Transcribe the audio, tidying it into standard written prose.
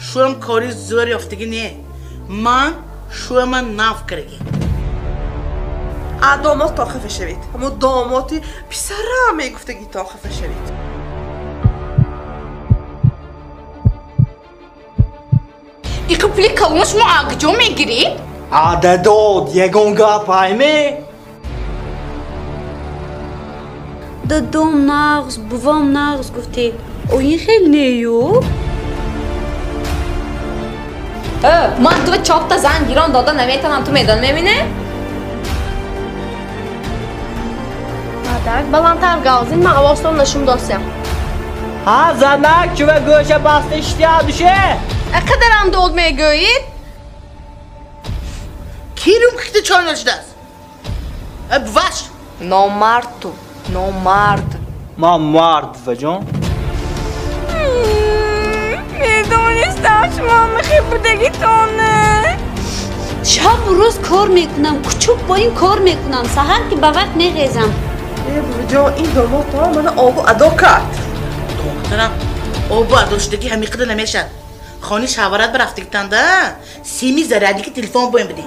Шуам кори зӯр ёфтагӣ не. Ман шуама нав кардаги. А домод то хафа шавед. Ҳамо домоти писарам мегуфтагӣ то хафа шавед. Иқи пули калон шумо куҷо мегиред? А дадод, ягон гап ҳайме? Дадом нағз, бувам нағз гуфтед. О ин хел нею? Ман ту чорта зан гирон дода наметавонам, ту медон мебине? Мадак, баландтар гавзин, ман овозтон нашумдосям. Ҳа, занак, чува гӯша баста иштия душе? Қадарам дод мегӯед? Ки рюмкакта чой нӯшидааст? Буваш! Номард ту, номард. Ман мард, буваҷон. Медонистам шумо мехи будагитоне. Шабу рӯз кор мекунам, кучук бо ин кор мекунам, саҳар ки ба вақт мехезам. Э, буваҷон, ин домодто мана обу адо кард. Духтарам, обу адо шудагӣ ҳамиқида намешавад. Хони шаварат ба рафтагитанда сими зарядники телефон боем бидӣ.